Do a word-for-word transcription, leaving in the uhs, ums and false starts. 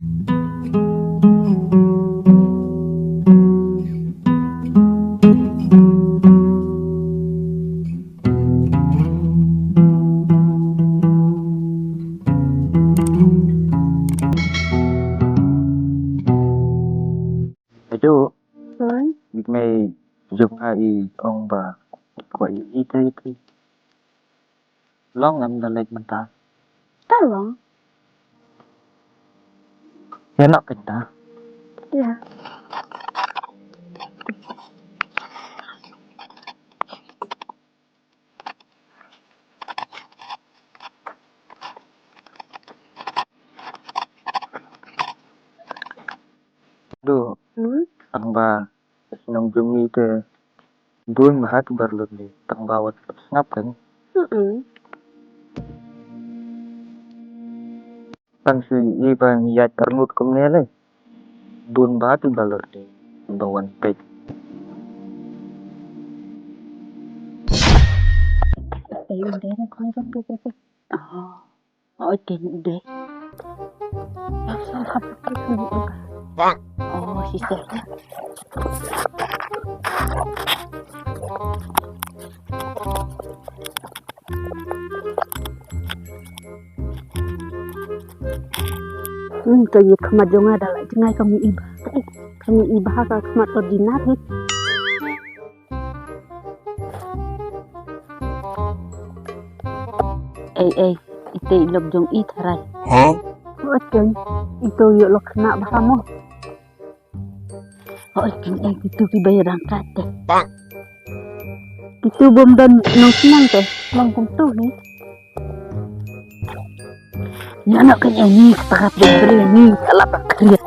Ajo. Hoi. Bik mei jong nga i ong ba ko i i te i te. Long ngam da lek mynta. Ta long. Ya nak kita. Ya. Duh, hmm? Tang ba shnong jong ngi te bun bha ki barlut ni, tang ba wat sngap kan. Hmm. Tang shu i ba ngi ïaid tarngut kumne le. Bun bha ki barlut ni, ba wan peit. Oh. Oh, ken u dei. Oh, sister. Hmm, ka ïa khmat jong nga da la jngai ka mih i bha. Ka mih i bha ka khmat ordinary. Ei, ei, ite i lok jong i tharai. Hah? Oi ken, ito ïoh lok khynnah bha mo. Oi ken, ei, kitu ki bai rangkat te. Kitu bym don nongkyndong te, long kumtu hi. Ïa na ken, ei, ni ka tarap bym bri ni ka lap ka kriat.